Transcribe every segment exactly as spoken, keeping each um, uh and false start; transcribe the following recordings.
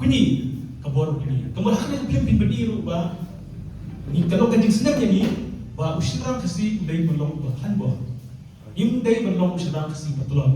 Kuni, ka bor kuni. Ka mut ha kane ka film phin pyni ruh ba ngi ka long ka jingsneng ïa ngi ba u shynrang Khasi u dei ban long uba khlaiñ bor. Ym dei ban long u shynrang Khasi uba tlot.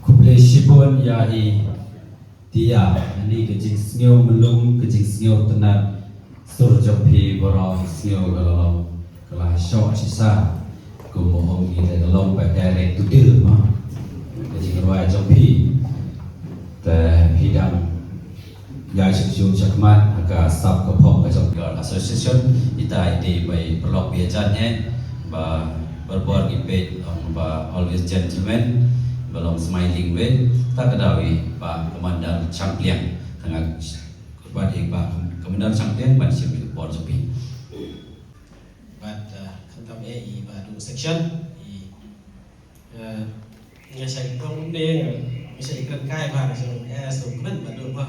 Khublei shibun ïa i Tia, ani ka jingsngew mlung, ka jingsngew tnat, sur jong phi baroh sngew ka la long, ka la shoh shisha. Kumba ong ngi te ka long ba direct to deal ma. Ka jingrwai jong phi. Te phi dang ïa shuh shuh shakhmat, ka sap ka phong ka jong phi association, ita iti bai paralok phi jan he, ba barabor ngi peit, ong ba always gentleman. Ba long Smiling Whale, ta ka daw i Bah Commander Changpliang. Tang nga kyrpad i Bah Commander Changpliang ban shim ïa ka por jong phi. Bad, eh, khamtam eh i Bah Duh Section, i, eh, nga shait tong ne, nga shait kren kai ba nga shait, eh, so kmen Bah Duh ba.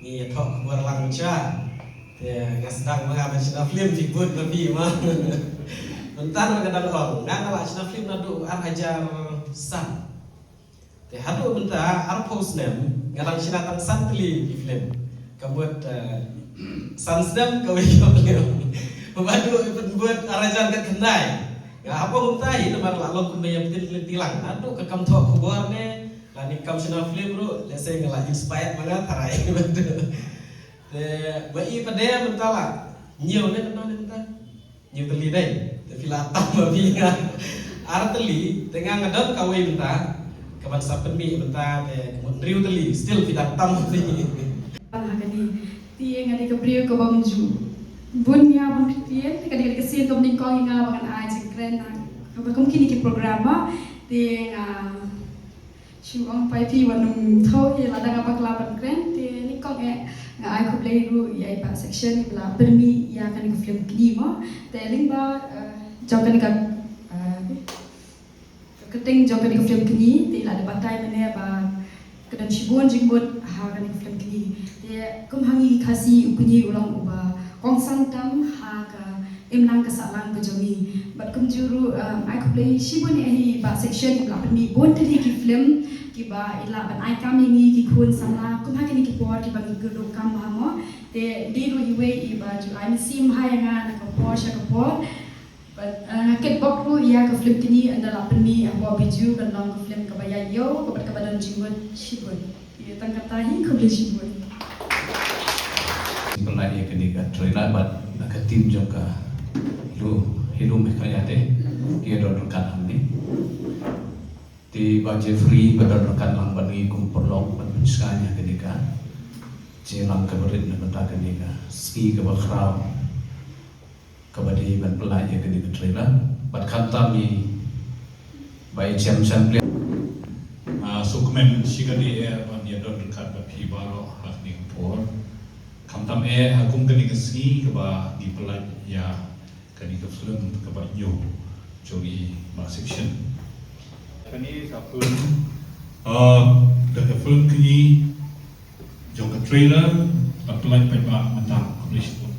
Ngi ïathoh khubor lang cha. Te nga sdang ma nga ban shna film, phi bun ma phi ma. Mynta nga dang ong, nga la shna film naduh ar hajar san. Te haduh mynta arphew snem nga dang shna tang san tylli ki film. Ka mut, eh, san snem kawei ka film. Ba duh pynbud ar hajar khatkhyndai. Nga hap ong mynta hi namar la long kumba ïa pynlong tilang. Naduh ka kam thoh khubor ne, lane kam shna film ruh, lehse nga la inspired ma nga tharai. Te ba i pat de mynta la hynñiew ne, katno ne mynta? Hynñiew tylli dei. Te phi la tam ma phi nga ar tylli, te nga nga don kawei mynta kaban sa pynmih mynta, te ka mut hynriew tylli, still phi dang tam ma phi. Ha kane, te nga dei ka briew kaba ym ju bun ïa bun ktien, te ka dei ka sien kaba nyngkong ïa nga ba ngan ai jingkren ha kaba kum kine ki program ba, te nga shu ong pat phi wat nym thaw ïa lada nga bakla ban kren, te nyngkong eh nga ai khublei ruh ïa i Bah Section iba la pynmih ïa kane ka film kñi mo. Te lyngba, eh, jong kane ka, eh, ka kyrteng jong kane ka film kñi, te i la dep batai mynne ba ka don shibun jingmut ha kane ka film kñi. Te kum ha ngi ki Khasi u kñi u long uba kongsan tam ha ka imlang ka sahlang ka jong ngi. Bad kumjuh ruh, um, ai khublei shibun ïa i Bah Section iba la pynmih bun tylli ki film kiba i lah ban ai kam ïa ngi ki khun samla kum ha kine ki por kiba ngi kyrduh kam bha mo. Te i dei ruh iwei iba ju ai mynsiem bha ïa nga na ka por sha ka por. Bad, uh, nga kitbok ruh ïa ka film kñi ynda la pynmih hapoh Bijou, kan long ka film kaba ïaid ïew, kaba, kaba don jingmut shibun. Ïa tang kata hi, khublei shibun. Pynlait ïa kane ka trailer bad ka team jong ka Hello, Hello Meghalaya te, ki don ryngkat hangne. Te Bah Jeffrey ba don ryngkat lang bad ngi kum paralok ban pynshai ïa kane ka jingïalang kaba rit na ka bynta kane ka sngi kaba khraw. Kaba dei ban pynlait ïa kane ka trailer. Bad khamtam i Bah Jem Changpliang. Ah, sngewkmen shi kane eh ban ïa don ryngkat bad phi baroh ha kane ka por. Khamtam eh ha kum kane ka sngi kaba ngi pynlait ïa kane ka film kaba hynñiew jong i Bah Section. Kane ka film, ah, da ka film kñi jong ka trailer la pynlait pat ba mynta, khublei shibun.